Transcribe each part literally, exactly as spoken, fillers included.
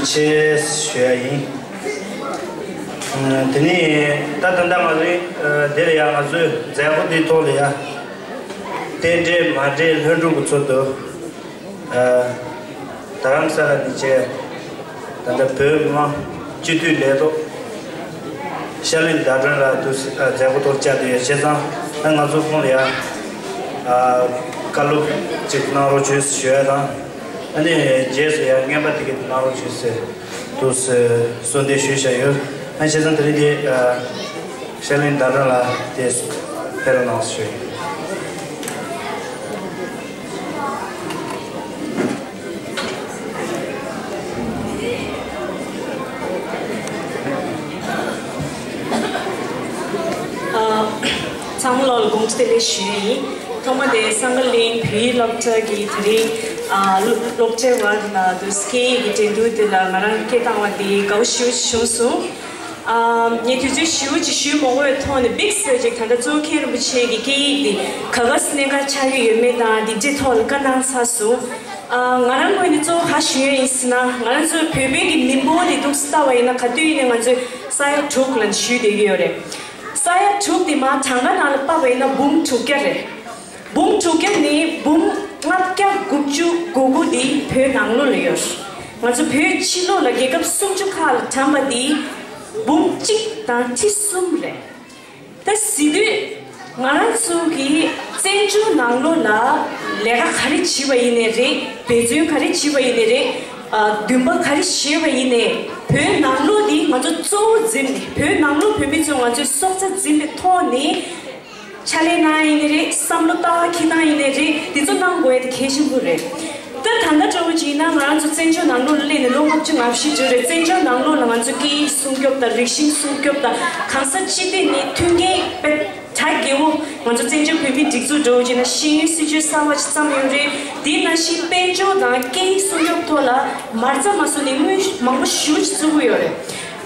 ཆེ་ཞུ་ཡ་ཡིན། ཨ་དེ་ནས་ད་ད་ལྟ་ང་ཚོའི་ཨ་འདིར་ཡ་ང་ཚོའི་མཛད་སྒོ་འདིའི་ཐོག་ལ་ཡ་རྟེན་འབྲེལ་མ་འབྲེལ་ལྷུན་གྲུབ་ཀྱི་ཚུལ་དུ། ཨ་རྡ་རམ་ས་ལ་ནས་བཅས་ད་ལྟ་བོད་མི་མང་སྤྱི་འཐུས་ལས་ཐོག་ཤར་གླིང་ཟླ་སྒྲོན་ལགས་དུ་ཨ་མཛད་སྒོ་ཐོག་བཅར་དུ་ཡོད། བྱས་ཙང་ཨ་ང་ཚོ་ཁོང་ལ་ཡ་ཨ་བཀའ་སློབ་ཅིག་གནང་རོགས་བྱོས་ཞུ་ཡ་དང་། ཨ་ནི་རྗེས་སུ་ཡང་རྔན་པ་དེ་གའི་གནང་རོགས་ཞུས་ཟེར་དུ་གསོལ་འདེབས་ཞུས་བཞག་ཡོད། ཨ་བྱས་ཙང་དེ་རིང་དེ་ཨ་ཤར་གླིང་ཟླ་སྒྲོན་ལགས་དེ་ཕེབས་རོགས་གནང་ཞུ་ཡོད། ཨ་ཚང་མ་ལོག་ལ་དགོངས་དག་ལེགས་ཞུ་ཡིན། ཐོག་མ་དེ་སང་ག་གླིང་བོད་ཡིག་སློབ་གྲྭ་གི་དེ་རིང་ཨ་སློབ་སློབ་གྲྭའི་བར་ན་དུ་སྐད་ཡིག་གི་འགྲན་བསྡུར་དེ་ལ་ང་རང་སྐད་བཏང་བ་དེ་དགའ་བོ་ཞེ་པོ་ཅིག་བྱུང་སོང་། ཨ་ངས་དུས་ཚོད་ཞེ་པོ་ཅིག་ཞུས་མ་དགོས་པའི་ཐོག་ནས་དམིགས་བསལ་ཅིག་ད་ལྟ་གཙོ་བོ་མཁན་རིན་པོ་ཆེ་གི་སྐད་ཡིག་དེ་ག་ག་སེ་གནད་འགག་ཆགས་ཀྱི་ཡོད་མེད་དང་འདི་འདྲའི་ཐོག་ལ་བཀའ་གནང་ཚར་སོང་། ཨ་ང་རང་ངོས་ནས་གཙོ་བོ་ག་ཞུ་ཡ་ཡིན་ཟེར་ན། ང་རང་ཚོའི་བོད་པའི་གི་མི་འབོར་དེ་འདུག་སེ་ལྟ་བ་ཡིན་ན་ག་དུས་ཡིན་ནའི་ང་ཚོས་ས་ཡ་དྲུག་ལ་ཞུས་བསྡད་ཀྱི་ཡོད་རེད། ས་ཡ་དྲུག་དེ་མར་གྲངས་ཀ་ནང་ལ་ཕབ་པ་ཡིན་ན་འབུམ་དྲུག་བརྒྱ་རེད། འབུམ་དྲུག་བརྒྱ་ནས་འབུམ་ལྔ་བརྒྱ་དགུ་བཅུ་གོ་དགུ་དེ་བོད་ནང་ལོགས་ལ་ཡོད། ང་ཚོ་བོད་ཕྱི་ལོགས་ལ་རྒྱལ་ཁབ་སུམ་ཅུ་ཁག་ལ་གྲམ་པ་དེ་འབུམ་གཅིག་དང་ཁྲི་གསུམ་རེད། ད་གཟིགས་དུས་ང་རང་ཚོ་གི་བཙན་བྱོལ་ནང་ལོགས་ལ་ལས་ཀ་ག་རེ་བྱེད་པ་ཡིན་ནའི་རེད། འབད་བརྩོན་ག་རེ་བྱེད་པ་ཡིན་ནའི་རེད། ཨ་འདུན་པ་ག་རེ་བཞེས་པ་ཡིན་ནའི་བོད་ནང་ལོགས་འདི་ང་ཚོ་གཙོ་བོ་འཛིན་ནས། བོད་ནང་ལོགས་བོད་མི་ཚོ་ང་ཚོའི་སྲོག་རྩ་འཛིན་པའི་ཐོག་ནས་ཕྱག་ལས་གནང་ཡིན་ནའི་རེད། བསམ་བློ་ལྟ་བ་འཁྱེར་སྟངས་ཡིན་ནའི་རེད། འདི་ཚོ་གནང་དགོས་ཡ་དེ་གལ་ཆེན་པོ་རེད། ད་ད་ལྟ་འདྲ་བོ་ཅིག་ཡིན་ན་ང་རང་ཚོ་བཙན་བྱོལ་ནང་ལོགས་ལ་སླེབས་ནས་ལོ་ལྔ་བཅུ་ང་བཞི་འགྲོ་རེད། བཙན་བྱོལ་ནང་ལོགས་ལ་ང་ཚོ་སྐད་ཡིག་སྲུང་སྐྱོབ་དང་རིག་གཞུང་སྲུང་སྐྱོབ་དང་གང་ས་ཅི་ཐད་ནས་མཐུན་རྐྱེན་དཔེ་གྲ་རྒྱས་པོ། ང་ཚོ་བཙན་བྱོལ་བོད་མིའི་སྒྲིག་འཛུགས་འདྲ་བོ་ཅིག་ན་ཤེས་ཡོན་སྲིད་བྱུས་གསར་བ་ཞིག་བརྩམས་ཡོད་རེད། དེ་ནང་བཞིན་དཔལ་འབྱོར་དང་སྐད་ཡིག་སྲུང་སྐྱོབ་ཐོག་ལ་མ་རྩ་མ་བཟོ་ནས་དངུལ་མང་པོ་ཞེ་པོ་ཅིག་བཙུགས་ཀྱི་ཡོད་རེད།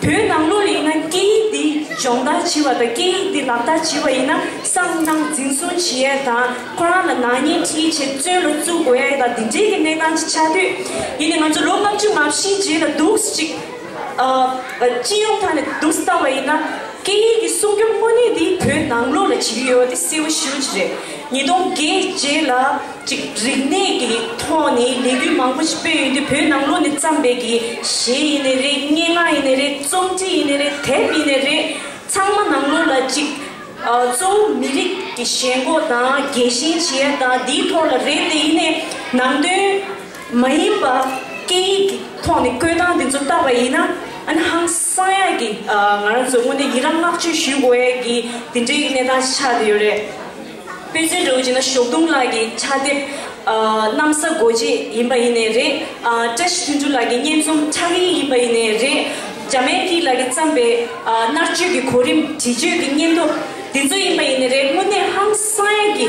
བོད་ནང་ལོགས་ལ་ཡིན་ན་སྐད་ཡིག་འདི་སྦྱོང་བརྡར་བྱེད་པ་དང་སྐད་ཡིག་འདི་ལག་བསྟར་བྱེད་པ་ཡིན་ན་བསམ་སྣང་འཛིན་བཟུང་བྱེད་ཡས་དང་ཁོ་རང་ལ་ནག་ཉེས་ཁྲིད་བྱས་བཙོན་ལ་བཙུགས་དགོས་ཡས་དང་འདི་འདྲའི་གི་གནས་སྟངས་ཅིག་ཆགས་དུས། ཡིན་ནའི་ང་ཚོ་ལོ་ལྔ་བཅུ་ང་བཞི་རྗེས་ལ་འདུག་སེ་ཅིག་ཨ་སྤྱི་ཡོངས་ཐོག་ནས་འདུག་སེ་བལྟས་པ་ཡིན་ན་སྐད་ཡིག་གི་སྲུང་སྐྱོབ་དངོས་གནས་འདི་བོད་ནང་ལོགས་ལ་བྱེད་ཀྱི་ཡོད་པ་དེ་གསལ་པོ་ཞེ་པོ་ཅིག་རེད། ཉིས་སྟོང་བརྒྱད་རྗེས་ལ་ཅིག་རིག་གནས་ཀྱི་ཐོག་ནས་ལས་འགུལ་མང་པོ་ཞིག་སྤེལ་ཡོང་དུས་བོད་ནང་ལོགས་ནས་བརྩམས་པའི་གི་གཞས་ཡིན་ནའི་རེད། སྙན་ངག་ཡིན་ནའི་རེད། རྩོམ་བྲིས་ཡིན་ནའི་རེད། དེབ་ཡིན་ནའི་རེད། ཚང་མ་ནང་ལོགས་ལ་ཅིག་ཨ་གཙོ་བོ་མི་རིགས་ཀྱི་ཞེན་ཁོག་དང་རྒྱས་ཤིང་བྱེད་ཡ་དང་དེའི་ཐོག་ལ་རེད་དེ། ཡིན་ནའི་ནང་དོན་མ་ཡིན་པ་སྐད་ཡིག་གི་ཐོག་ནས་བཀོད་སྟངས་དེ་ཚོ་བལྟས་པ་ཡིན་ན་ཨ་ནི་ཧང་སང་ཡ་གི་ཨ་ང་རང་ཚོ་དངོས་གནས་ཡི་རངས་བསྔགས་བརྗོད་ཞུ་དགོས་ཡ་གི་དེ་འདྲའི་གནས་སྟངས་ཆགས་བསྡད་ཡོད་རེད། དཔེ་མཚོན་འདྲ་བོ་བྱས་ན་ཞོགས་དུང་ལགས་ཀྱི་ཕྱག་དེབ་ཨ་གནམ་ས་སྒོ་འབྱེད་ཡིན་པ་ཡིན་ནའི་རེད། ཨ་བཀྲ་ཤིས་ཕུན་ཚོགས་ལགས་ཀྱི་སྙན་རྩོམ་ཕྲག་ཡིག་ཡིན་པ་ཡིན་ནའི་རེད། འཇམ་དབྱངས་སྐྱིད་ལགས་ཀྱིས་བརྩམས་པའི་ཨ་མནར་གཅོད་ཀྱི་གོ་རིམ་འབྲི་གཅོད་ཀྱི་སྙན་ཐོ་འདི་ཚོ་ཡིན་པ་ཡིན་ནའི་རེད། དངོས་གནས་ཧང་སང་ཡ་གི་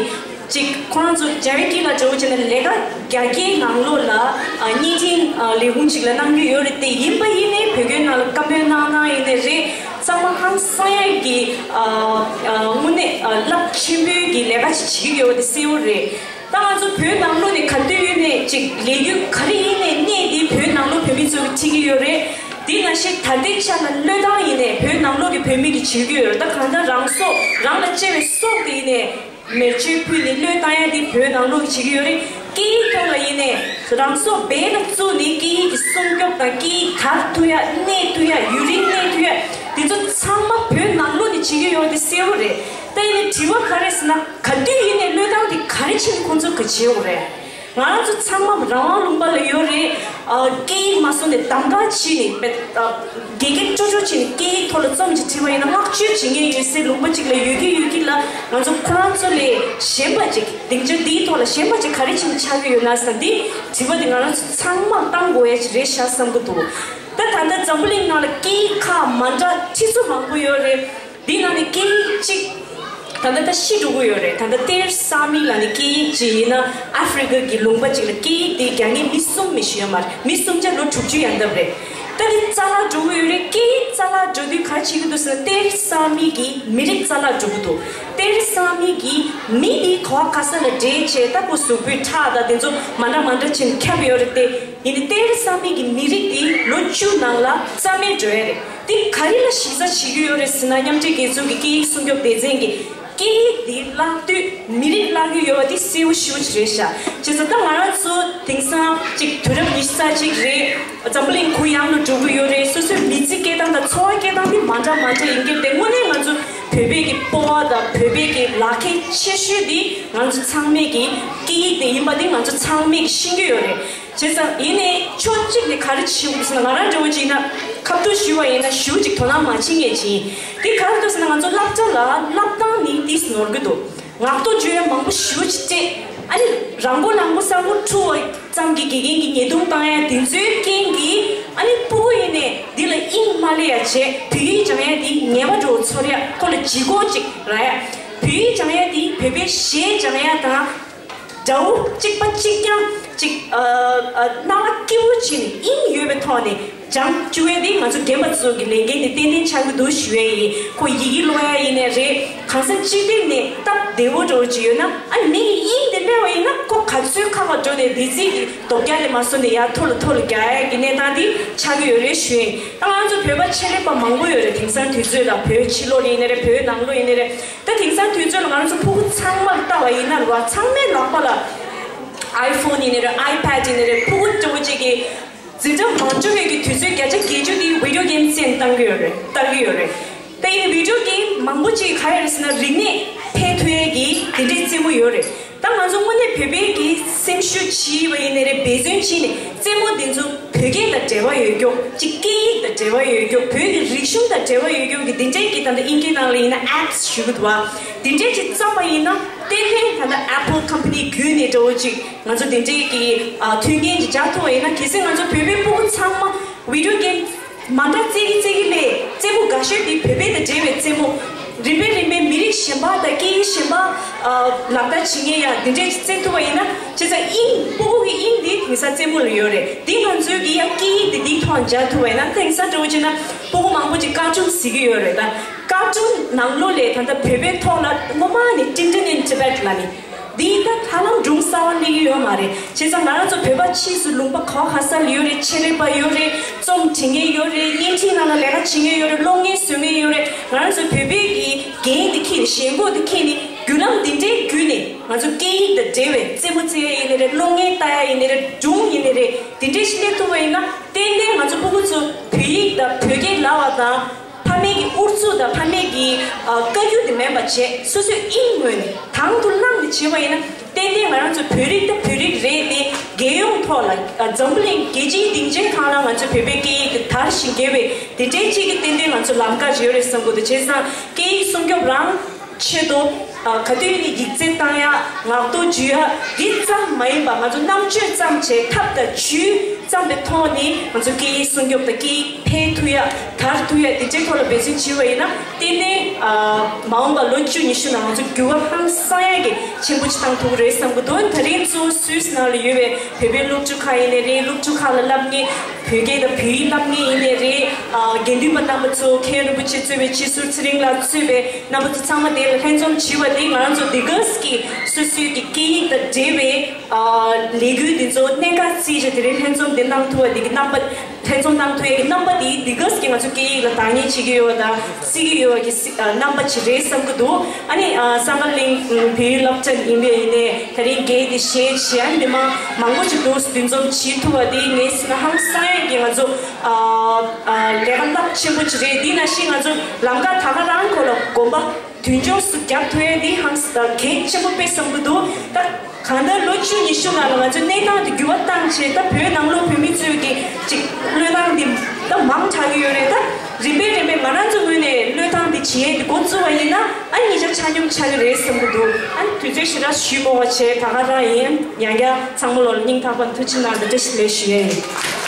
ཅིག་ཁོ་རང་ཚོ་འཇམ་དབྱངས་སྐྱིད་ལགས་འདྲ་བོ་བྱས་ན་ལས་ཀ་རྒྱ་སྐྱེད་ནང་ལོགས་ལ་ཨ་བརྙན་འཕྲིན་ཨ་ལས་ཁུངས་ཅིག་ལ་གནང་གི་ཡོད་རེད་དེ། ཡིན་པ་ཡིན་ནའི་བོད་སྐད་ནང་ལ་བཀའ་མོལ་གནང་སྟངས་ཡིན་ནའི་རེད། ཚང་མ་ཧང་སང་ཡ་གི་ཨ་ཨ་དངོས་གནས་ཨ་རླབས་ཆེན་པོའི་གི་ལས་ཀ་ཅིག་བྱེད་ཀྱི་ཡོད་པ་དེ་གསལ་པོ་རེད། ད་ང་ཚོ་བོད་ནང་ལོགས་ནས་ག་དུས་ཡིན་ནའི་ཅིག་ལས་འགུལ་ག་རེ་ཡིན་ནའི་གནད་དེ་བོད་ནང་ལོགས་བོད་མི་ཚོ་གིས་ཁྲིད་ཀྱི་ཡོད་རེད། དེ་ནང་བཞིན་ད་ལྟའི་ཆ་ལ་བློས་བཏང་ཡིན་ནའི་བོད་ནང་ལོགས་ཀྱི་བོད་མི་གིས་བྱེད་ཀྱི་ཡོད་རེད། ད་གང་ལྟར་རང་སྲོག་རང་ལ་གཅེས་པའི་སྲོག་དེ་ཡིན་ནའི་མེ་མཆོད་ཕུལ་ནས་བློས་བཏང་ཡ་དེ་བོད་ནང་ལོགས་ཀྱིས་བྱེད་ཀྱི་ཡོད་རེད། སྐད་ཡིག་ཐོག་ལ་ཡིན་ནའི་རང་སྲོག་འབེན་ལ་བཙུགས་ནས་སྐད་ཡིག་གི་སྲུང་སྐྱོབ་དང་སྐད་ཡིག་དར་ཐུབ་ཡ། གནས་ཐུབ་ཡ། ཡུན་རིང་གནས་ཐུབ་ཡ། དེ་ཚོ་ཚང་མ་བོད་ནང་ལོགས་ནས་བྱེད་ཀྱི་ཡོད་པ་དེ་གསལ་པོ་རེད། ད་ཡིན་ནའི་དྲི་བ་ག་རེ་ཟེར་ན། ག་དུས་ཡིན་ནའི་བློས་བཏང་དེ་ག་རེ་བྱས་ནས་ཁོང་ཚོ་ག་བྱེད་དགོས་རེད། ང་རང་ཚོ་ཚང་མ་རང་དབང་ལུང་པ་ལ་ཡོད་རེད། ཨ་སྐད་ཡིག་མ་སོང་ནས་གདམ་ག་བྱས་ནས་དཔེ་ཨ་དགེ་རྒན་སྤྲོ་སྤྲོ་བྱས་ནས་སྐད་ཡིག་ཐོག་ལ་རྩོམ་ཅིག་བྲིས་པ་ཡིན་ན་བསྔགས་བརྗོད་བྱེད་མཁན་ཡོད་སའི་ལུང་པ་ཅིག་ལ་ཡོད་ཀྱི་ཡོད་ཀྱི་ལ། ང་ཚོ་ཁོ་རང་ཚོ་ལས་གཞན་པ་ཅིག་སྡིངས་ཆ་འདིའི་ཐོག་ལ་གཞན་པ་ཅིག་ག་རེ་བྱས་ནས་ཆགས་ཀྱི་ཡོད་ན་ཟེར་ན། འདི་དྲི་བ་འདི་ང་རང་ཚོ་ཚང་མར་བཏང་དགོས་ཡ་ཅིག་རེད་ཤག་བསམ་གྱི་འདུག་ད་ད་ལྟ་འཛམ་བུ་གླིང་ནང་ལ་སྐད་ཡིག་ཁག་མ་འདྲ་ཁྲི་ཚོ་མང་པོ་ཡོད་རེད། འདི་ནང་ནས་སྐད་ཡིག་གཅིག་ད་ལྟ་ད་ཤི་འགྲོ་གི་ཡོད་རེད། ད་ལྟ་གཏེར་གསར་མ་ལབ་ནས་སྐད་ཡིག་ཅིག་ཡིན་ན་ཨ་ཧྥེ་རི་ཁ་གི་ལུང་པ་ཅིག་ལ་སྐད་ཡིག་དེ་རྒྱ་ངའི་མི་གསུམ་མི་ཤི་ཡོད་མ་རེད། མི་གསུམ་ཆ་ལོ་དྲུག་ཅུ་ཡན་འདབ་རེད། ད་འདི་རྩ་བརླག་འགྲོ་གི་ཡོད་རེད། སྐད་ཡིག་རྩ་བརླག་འགྲོ་དུས་ག་རེ་བྱེད་ཀྱི་འདུག་ཟེར་ན་གཏེར་གསར་མ་གིས་མི་རིགས་རྩ་བརླག་འགྲོ་གི་འདུག་གཏེར་ གཙང་མའི་གི་མི་འདི་ག་བ་ག་ས་ལ་འདྲེས་བྱས་ལྟ་བུ་གཟུགས་པོའི་ཁྲག་དང་དེ་ཚོ་མ་འདྲ་མ་འདྲ་ཕྱིན་ཁྱབ་ཡོད་རེད་དེ། ཡིན་ནའི་གཏེར་གཙང་མའི་གི་མི་རིགས་འདི་ལོ་བཅུ་ནང་ལ་རྩ་མེད་འགྲོ་ཡ་རེད། འདི་ག་རེ་ལ་གཞི་རྩ་བྱེད་ཀྱི་ཡོད་རེད་ཟེར་ན། མཉམ་འབྲེལ་རྒྱལ་ཚོགས་ཀྱི་སྐད་ཡིག་སྲུང་སྐྱོབ་སྡེ་ཚན་གྱི་སྐད་ཡིག་འདི་བརླག་དུས་མི་རིགས་བརླག་གི་ཡོད་པ་འདི་གསལ་པོ་ཞེ་པོ་ཅིག་རེད་ཤག་བྱས་ཙང་ད་ང་རང་ཚོ་དེང་སང་ཅིག་དུས་རབས་ཉི་ཤུ་རྩ་གཅིག་རེད། འཛམ་བུ་གླིང་གུ་ཡངས་ལ་འགྲོ་གི་ཡོད་རེད། སོ་སོའི་མི་ཚེ་སྐྱེལ་སྟངས་དང་འཚོ་བ་སྐྱེལ་སྟངས་འདི་མ་འདྲ་མ་འདྲ་ཡིན་གྱི་རེད་དེ། དངོས་གནས་ང་ཚོ་བོད་པའི་གི་སྤོབས་པ་དང་བོད་པའི་གི་ལག་ཁྱེར་ཆེ་ཤོས་འདི་ང་ཚོ་ཚང་མས་གི་སྐད་ཡིག་དེ་ཡིན་པ་འདི་ང་ཚོ་ཚང་མས་གི་ཤེས་ཀྱི་ཡོད་རེད། བྱས་ཙང་ཡིན་ནའི་ཕྱོགས་གཅིག་ནས་ག་རེ་བྱེད་དགོས་ཟེར་ན། ང་རང་འདྲ་བོ་ཅིག་ཡིན་ན་ཁ་ཐུག་ཞུས་པ་ཡིན་ན་ཞེ་པོ་ཅིག་དོ་སྣང་མ་བྱེད་མཁན་ཅིག་ཡིན། དེ་ག་རེ་འདུག་ཟེར་ན། ང་ཚོ་སློབ་གྲྭ་ལ་བསླབ་སྟངས་ནི་ཏིས་ནོར་གི་འདུག་ངག་ཐོག་བརྗོད་ཡ་མང་པོ་ཞེ་པོ་ཅིག་སྤྲད། ཨ་ནི་རང་མགོ་ལངས་མགོ་ས་མགོ་འཁྲུ་བ་ཙམ་གྱི་དགེ་རྒན་གྱི་ཉེས་རྡུང་བཏང་ཡ་དེ་ཚོའི་རྐྱེན་གྱིས། ཨ་ནི་སྤུ་གུ་ཡིན་ནའི་འདི་ལ་དབྱིངས་མ་སླེབས་ཡ་བྱས། བོད་ཡིག་སྦྱང་ཡ་དེ་ངལ་བ་འདྲ་བོ་ཚོར་ཡ། ཁོ་ལ་ལྗིད་ཁོག་ཅིག་རག་ཡ། བོད་ཡིག་སྦྱང་ཡ་དེ་བོད་པའི་གཞས་སྦྱང་ཡ་དང་འདྲ་བོ། གཅིག་པ་གཅིག་རྐྱང་ཅིག་ཨ་ཨ་སྣང་བ་སྐྱིད་པོ་བྱས་ནས་དབྱིངས་ཡོད་པའི་ཐོག་ནས་སྦྱང་བཅུག་ཡ་དེ་ང་ཚོ་རྒན་པ་ཚོ་གི་ལས་འགན་དེ་ཏན་ཏན་ཆགས་ཀྱི་འདུག་ཞུ་ཡ་ཡིན། ཁོ་ཡི་གེ་ཀློག་ཡ་ཡིན་ནའི་རེད། གང་ཟག་སྤྱི་སྟེང་ནས་སྟབས་བདེ་བོ་འདྲ་བོ་ཅིག་ཡོད་ན། ཨ་ནི་མི་གི་དབྱིངས་དེ་སླེབས་པ་ཡིན་ན་ཁོ་ག་ཚོད་ཁ་བ་འགྲོ་ནས་བདེ་ཚིག་གི་རྡོ་རྒྱ་ལས་མ་བཟོ་ནས་ཡར་མཐོ་ལ་མཐོ་ལ་རྒྱག་ཡ་གི་གནས་སྟངས་དེ་ཆགས་ཀྱི་ཡོད་རེད་ཞུ་ཡིན། ད་ང་ཚོ་བོད་པ་ཆེད་ལས་པ་མང་པོ་ཡོད་རེད། དེང་སང་དུས་ཚོད་ལ་བོད་ཕྱི་ལོགས་ལ་ཡིན་ནའི་རེད། བོད་ནང་ལོགས་ཡིན་ནའི་རེད། ད་དེང་སང་དུས་ཚོད་ལ་ང་རང་ཚོ་ཕྲུ་གུ་ཚང་མར་ལྟ་བ་ཡིན་ན་རེད་བ། ཚང་མའི་ལག་པ་ལ་ཨའི་ཕོན་ཡིན་ནའི་རེད། ཨའི་པེ་ཌི་ཡིན་ནའི་རེད། ཕྲུ་གུ་འདྲ་བོ་ཅིག་གི་འཛིན་གྲྭ་མ་འགྲོ་བའི་གི་དུས་ཚོད་བརྒྱ་ཆ་བརྒྱད་ཅུ་དེ་བི་ཌི་ཡོ་གེམ་སེམས་གཏང་གི་ཡོད་རེད། ལྟ་གི་ཡོད་རེད། ད་ཡིན་བི་ཌི་ཡོ་གེམ་མང་པོ་ཅིག་ག་རེ་རེད་ཟེར་ན། རིག་གནས་འཕེལ་ཐུབ་ཡས་ཀྱི་དེ་འདྲའི་རྩེད་མོ་ཡོད་རེད། ད་ང་ཚོ་དངོས་གནས་བོད་པའི་གི་སེམས་ཤུགས་བྱིས་པ་ཡིན་ནའི་རེད། འབད་བརྩོན་བྱིས་ནས་རྩེད་མོ་འདི་ཚོ་བོད་སྐད་དང་འབྲེལ་བ་ཡོད་རྒྱུ་ཅིག་སྐད་ཡིག་དང་འབྲེལ་བ་ཡོད་རྒྱུ། བོད་ཀྱི་རིག་གཞུང་དང་འབྲེལ་བ་ཡོད་རྒྱུ་གི་འདི་འདྲའི་གི། ད་ལྟ་དབྱིན་སྐད་ནང་ལ་ཡིན་ན་ཨེབ་སི་ཞུ་གི་འདུག་བ། འདི་འདྲའི་ཅིག་བརྩམས་པ་ཡིན་ན་ཏན་ཏན་ད་ལྟ་ཨེ་པལ་ཀམ་པ་ནི་བརྒྱུད་ནས་འདྲ་བོ་ཅིག་ང་ཚོ་འདི་འདྲའི་གི་ཨ་མཐུན་རྐྱེན་ཅིག་སྦྱར་ཐུབ་པ་ཡིན་ན། གལ་སྲིད་ང་ཚོ་བོད་པའི་ཕྲུ་གུ་ཚང་མ་བི་ཌི་ཡོ་གེམ་མ་འདྲ་རྩེ་གི་རྩེ་གི་ལས། རྩེད་མོ་དགའ་ཤོས་དེ་བོད་པའི་དང་འབྲེལ་བའི་རྩེད་མོ། རིམ་པས་རིམ་པས་མི་རིགས་གཞན་པ་དང་སྐད་ཡིག་གཞན་པ་ཨ་ལག་བསྟར་བྱེད་མཁན་ཡང་འདི་འདྲས་རྩེ་ཐུབ་པ་ཡིན་ན། བྱས་ཙང་དབྱིངས་སྤུ་གུ་གི་དབྱིངས་འདི་དེང་སང་རྩེད་མོ་ལ་ཡོད་རེད། འདི་ང་ཚོའི་གི་ཡང་སྐད་ཡིག་འདི་འདིའི་ཐོག་སྦྱར་ཐུབ་པ་ཡིན་ན། དེང་སང་འདྲ་བོ་བྱས་ན་སྤུ་གུ་མང་པོ་ཅིག་ཀར་ཊུན་གཟིགས་ཀྱི་ཡོད་རེད། ད་ཀར་ཊུན་ནང་ལོགས་ལས་ད་ལྟ་བོད་པའི་ཐོག་ལ་ངོ་མ་ནི་Tintin in Tibet ལ་ནི། འདི་ད་ཧ་ལམ་སྒྲུང་གསར་པ་སླེབས་ཀྱི་ཡོད་མ་རེད། བྱས་ཙང་ང་རང་ཚོ་བོད་པ་ཕྱིས་སུ་ལུང་པ་ག་བ་ག་ས་ལ་ཡོད་རེད། ཆེད་ལས་པ་ཡོད་རེད། རྩོམ་འབྲི་མཁན་ཡོད་རེད། བརྙན་འཕྲིན་ནང་ལ་ལས་ཀ་བྱེད་མཁན་ཡོད་རེད། གློག་བརྙན་བཟོ་མཁན་ཡོད་རེད། ང་རང་ཚོ་བོད་པའི་གི་འགན་འདི་འཁྱེར་ནས། ཞེན་ཁོག་འདི་འཁྱེར་ནས་བརྒྱུད་ལམ་འདི་འདྲའི་བརྒྱུད་ནས་ང་ཚོ་སྐད་ཡིག་དང་འབྲེལ་བའི་རྩེད་མོ་རྩེ་ཡ་ཡིན་ནའི་རེད། གློག་བརྙན་ལྟ་ཡ་ཡིན་ནའི་རེད། སྒྲུང་ཡིན་ནའི་རེད། འདི་འདྲའི་ཞིག་སླེབས་ཐུབ་པ་ཡིན་ན། ཏན་ཏན་ང་ཚོ་སྤུ་གུ་ཚོ་བོད་ཡིག་དང་བོད་སྐད་ལབ་པ་དང་། ཕ་མའི་གི་ཨུ་ཚུགས་དང་ཕ་མའི་གི་ཨ་བཀའ་བཀྱོན་དེ་མེད་པ་བྱས། སོ་སོའི་དབྱིངས་ངོས་ནས་དང་དུ་བླངས་ནས་བྱས་པ་ཡིན་ན། ཏན་ཏན་ང་རང་ཚོ་བོད་རིགས་དང་བོད་རིགས་རེད་དེ། རྒྱལ་ཡོངས་ཐོག་ལ་ཨ་འཛམ་བུ་གླིང་རྒྱལ་སྤྱིའི་སྡིངས་ཆའི་སྒང་ལ་ང་ཚོ་བོད་པའི་སྐད་ཡིག་དེ་དར་ཞིང་རྒྱས་པའི་དེ་འདྲའི་ཅིག་གི་ཏན་ཏན་ང་ཚོ་ལམ་ཁ་ཡོད་རེད་བསམ་གི་འདུག་བྱས་ཙང་སྐད་ཡིག་སྲུང་སྐྱོབ་རང་ཆེད་དུ་ཨ་ག་དུས་ནས་ཡིག་རྩིས་བཏང་ཡ། ངག་ཐོག་འཇུ་ཡ་འདི་ཙམ་མ་ཡིན་པ། ང་ཚོ་རྣམ་དཔྱོད་ཙམ་བྱས། ཐབས་དང་ཇུས་བརྩམས་པའི་ཐོག་ནས་ང་ཚོ་སྐད་ཡིག་སྲུང་སྐྱོབ་དང་སྐད་ཡིག་འཕེལ་ཐུབ་ཡ། དར་ཐུབ་ཡ། དེ་འདྲའི་ཐོག་ལ་འབད་བརྩོན་བྱས་པ་ཡིན་ན། ཏན་ཏན་ཨ་མ་འོངས་པ་ལོ་བཅུ་ཉི་ཤུ་ནང་ང་ཚོ་འགྱུར་བ་ཧང་སང་ཡ་གི་ཆེན་པོ་ཅིག་བཏང་ཐུབ་ཀྱི་རེད་བསམ་གི་འདུག་དེ་རིང་གཙོ་བོ་སུད་སི་ནང་ལ་ཡོད་པའི་བོད་པའི་སློབ་ཕྲུག་ཁག་ཡིན་ནའི་རེད། སློབ་ཕྲུག་ཁག་ལ་བསླབ་མཁན། བོད་སྐད་དང་བོད་ཡིག་བསླབ་མཁན་ཡིན་ནའི་རེད། ཨ་དགེ་འདུན་པ་རྣམ་པ་ཚོ། མཁན་རིན་པོ་ཆེ་གཙོས་པའི་སྤྱི་ཟུར་ཚེ་རིང་ལགས་གཙོས་པའི་རྣམ་པ་ཚོ་ཚང་མ་དེ་ལ་ལྷན་འཛོམས་བྱས་པ་དེ། ང་རང་ཚོ་འདི་ག་ས་གི་སོ་སོའི་གི་སྐད་ཡིག་དང་འབྲེལ་བའི་ཨ་ལས་འགུལ་འདི་ཚོ་གནད་འགག་རྩིས་བྱས། དེ་རིང་ལྷན་འཛོམས་འདི་གནང་ཐུབ་པ་འདི་གི་རྣམ་པ། ལྷན་འཛོམས་གནང་ཐུབ་ཡས་ཀྱི་རྣམ་པ་འདི་འདི་ག་ས་གི་ང་ཚོ་སྐད་ཡིག་ལ་བདག་གཉེར་བྱེད་ཀྱི་ཡོད་པ་དང་བརྩི་གི་ཡོད་པ་གི་སི་ཨ་རྣམ་པ་ཅིག་རེད་བསམ་གི་འདུག་ཨ་ནི་ཨ་བསམ་གླིང་བོད་ཡིག་སློབ་གྲྭ་ཡིན་པ་ཡིན་ནའི། དེ་རིང་གལ་ཏེ་གཞས་བྱེད་ཡ་མི་མང་མང་པོ་ཅིག་འདུག་འདུ་འཛོམས་བྱེད་ཐུབ་པ་འདི་ངའི་སེམས་ལ་ཧང་སང་ཡ་གི། ང་ཚོ་ཨ་ཨ་ལས་ཀ་རླབས་ཆེན་པོ་ཅིག་རེད། འདི་ནང་བཞིན་ང་ཚོ་ལམ་ཁ་ད་ག་རང་ཁོ་ལ་གོམ་པ་མདུན་ཕྱོགས་སུ་རྒྱག་ཐུབ་ཡ་འདི་ཧང་སང་གལ་ཆེན་པོ་དཔེ་བསམ་གི་འདུག་ད་གང་ལྟར་ལོ་བཅུ་ཉི་ཤུ་ནང་ལ་ང་ཚོའི་གནས་སྟངས་དེ་འགྱུར་བ་བཏང་བྱས། ད་བོད་ནང་ལོགས་བོད་མི་ཚོས་ཀྱི་ཅིག་བློས་བཏང་འདི་ད་མང་དྲགས་ཀྱི་ཡོད་རེད། ད་རིམ་པས་རིམ་པས་ང་རང་ཚོའི་ངོས་ནས་བློས་བཏང་འདི་བྱེད་ཡས་འདི་འགོ་བཙུགས་པ་ཡིན་ན། ཨ་ཉིན་ཞག་ཆ་སྙོམས་ཆགས་ཀྱི་རེད་བསམ་གྱི་འདུག་ཨ་ནི་དུས་ཚོད་ཞེ་དྲག་ཞུས་མ་དགོས་པ་བྱས། ད་ག་རང་ཡིན། ཡང་བསྐྱར་ཚང་མ་ལོ་ལ་སྙིང་ཐག་པ་ནས་ཐུགས་རྗེ་གནང་དང་བཀྲ་ཤིས་བདེ་ལེགས་ཞུ་ཡས་ཡིན།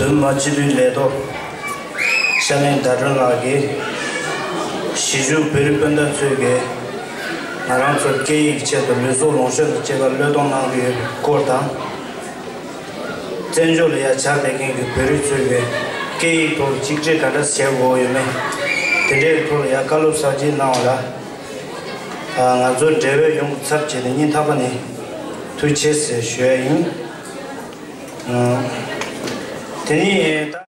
བོད་མི་མང་སྤྱི་འཐུས་ལས་ཐོག་ཤར་གླིང་ཟླ་སྒྲོན་ལགས་ཀྱིས། གཞིས་བཞུགས་བོད་རིགས་སྤུན་ཟླ་ཚོས་ཀྱིས་ང་རང་ཚོའི་སྐད་ཡིག་ཆེད་དུ་ལུས་སྲོག་ལོངས་སྤྱོད་དང་བཅས་པ་བློས་གཏོང་གནང་གི་ཡོད་པའི་སྐོར་དང་། བཙན་བྱོལ་ལ་ཡ་ཆ་མེད་མཁན་གྱི་བོད་རིགས་ཚོས་ཀྱིས་སྐད་ཡིག་ཐོག་གཅིག་སྒྲིལ་ག་འདྲ་བྱེད་དགོས་ཡོད་མེད། དེ་འདྲའི་ཐོག་ལ་ཡ་བཀའ་སློབ་གསར་བརྗེ་གནང་བ་ལ། ང་ཚོའི་འབྲེལ་བའི་ཡོང་ཚབ་བྱས་ཏེ་སྙིང་ཐག་པ་ནས་ཐུགས་རྗེ་ཆེ་ཟེར་ཞུ་ཡ་ཡིན། དེ་ནས་ད།